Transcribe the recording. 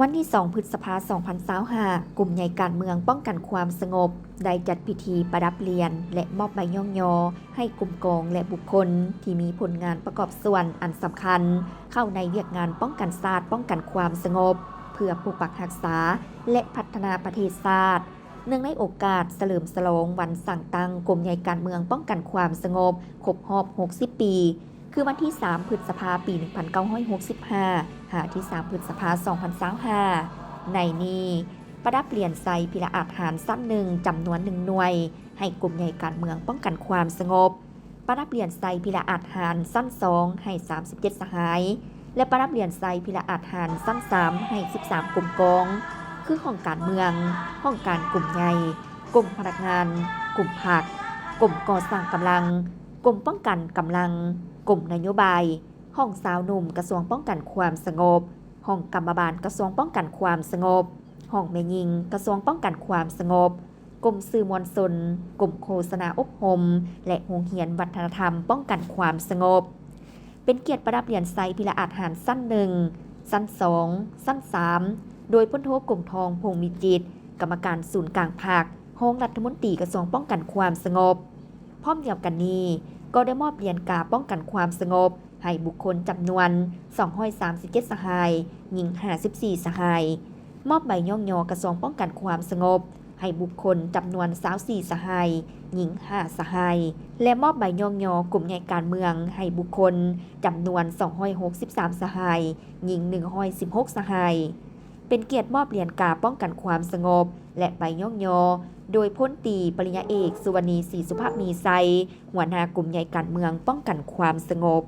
ວັນທີສອງ ພຶດສະພາ ສອງພັນຊາວຫ້າ ກຸ່ມໃຫຍ່ການເມືອງປ້ອງກັນຄວາມສະຫງົບ ໄດ້ຈັດພິທີປະດັບຫຼຽນ ແລະ ມອບໃບຍ້ອງຍໍໃຫ້ກຸ່ມກອງ ແລະ ບຸກຄົນທີ່ມີຜົນງານປະກອບສ່ວນອັນສຳຄັນ ເຂົ້າໃນວຽກງານປ້ອງກັນຊາດ, ປ້ອງກັນຄວາມສະຫງົບ ເພື່ອປົກປັກຮັກສາ ແລະ ພັດທະນາປະເທດຊາດ. ເນື່ອງໃນໂອກາດສະເຫຼີມສະຫຼອງວັນສ້າງຕັ້ງກົມໃຫຍ່ການເມືອງປ້ອງກັນຄວາມສະຫງົບ ຄົບຮອບ ຫົກສິບ ປີ ຄືວັນທີ ສາມ ພຶດສະພາ ປີ ໜຶ່ງພັນເກົ້າຮ້ອຍຫົກສິບຫ້າ ຫາ ທີ ສາມ ພຶດສະພາ ສອງພັນຊາວຫ້າ ໃນນີ້ ປະດັບຫຼຽນໃສ່ພິລະອາດຫານຊັ້ນ ໜຶ່ງ ຈຳນວນ ໜຶ່ງ ໜ່ວຍ ໃຫ້ກົມໃຫຍ່ການເມືອງປ້ອງກັນຄວາມສະຫງົບ, ປະດັບຫຼຽນໃສ່ພິລະອາດຫານຊັ້ນ ສອງ ໃຫ້ ສາມສິບເຈັດ ສະຫາຍ ແລະ ປະດັບຫຼຽນໃສ່ພິລະອາດຫານຊັ້ນ ສາມ ໃຫ້ ສິບສາມ ກົມກອງ ຄື ຫ້ອງການເມືອງ, ຫ້ອງການກົມໃຫຍ່, ກົມພະນັກງານ, ກົມພັກ, ກົມກໍ່ສ້າງກຳລັງ, ກົມປ້ອງກັນກຳລັງ, ກົມນະໂຍບາຍ, ຫ້ອງຊາວໜຸ່ມກະຊວງປ້ອງກັນຄວາມສະຫງົບ, ຫ້ອງກຳມະບານກະຊວງປ້ອງກັນຄວາມສະຫງົບ, ຫ້ອງແມ່ຍິງກະຊວງປ້ອງກັນຄວາມສະຫງົບ, ກົມສື່ມວນຊົນ, ກົມໂຄສະນາອົບຮົມ ແລະ ໂຮງຮຽນວັດທະນະທຳປ້ອງກັນຄວາມສະຫງົບ. ເປັນກຽດປະດັບຫຼຽນໃສ່ພິລະອາດຫານຊັ້ນ ໜຶ່ງ ຊັ້ນ ສອງ ຊັ້ນ ສາມ ໂດຍ ພົນໂທ ກົມທອງ ພົງມີຈິດ ກຳມະການສູນກາງພັກ, ຮອງລັດຖະມົນຕີກະຊວງປ້ອງກັນຄວາມສະຫງົບ. ພ້ອມດຽວກັນນີ້ ກໍໄດ້ມອບຫຼຽນກາປ້ອງກັນຄວາມສະຫງົບ ໃຫ້ບຸກຄົນຈຳນວນ ສອງຮ້ອຍສາມສິບເຈັດ ສະຫາຍ, ຍິງ ຫ້າສິບສີ່ ສະຫາຍ, ມອບໃບຍ້ອງຍໍກະຊວງປ້ອງກັນຄວາມສະຫງົບ ໃຫ້ບຸກຄົນຈຳນວນ ຊາວສີ່ ສະຫາຍ, ຍິງ ຫ້າ ສະຫາຍ ແລະ ມອບໃບຍ້ອງຍໍກົມໃຫຍ່ການເມືອງໃຫ້ບຸກຄົນຈຳນວນ ສອງຮ້ອຍຫົກສິບສາມ ສະຫາຍ, ຍິງ ໜຶ່ງຮ້ອຍສິບຫົກ ສະຫາຍ. ເປັນກຽດມອບຫຼຽນກາປ້ອງກັນຄວາມສະຫງົບ ແລະ ໃບຍ້ອງຍໍ ໂດຍ ພົນຕີ ປະລິນຍາເອກ ສຸວັນນີ ສີສຸພະມີໄຊ ຫົວໜ້າກົມໃຫຍ່ການເມືອງປ້ອງກັນຄວາມສະຫງົບ.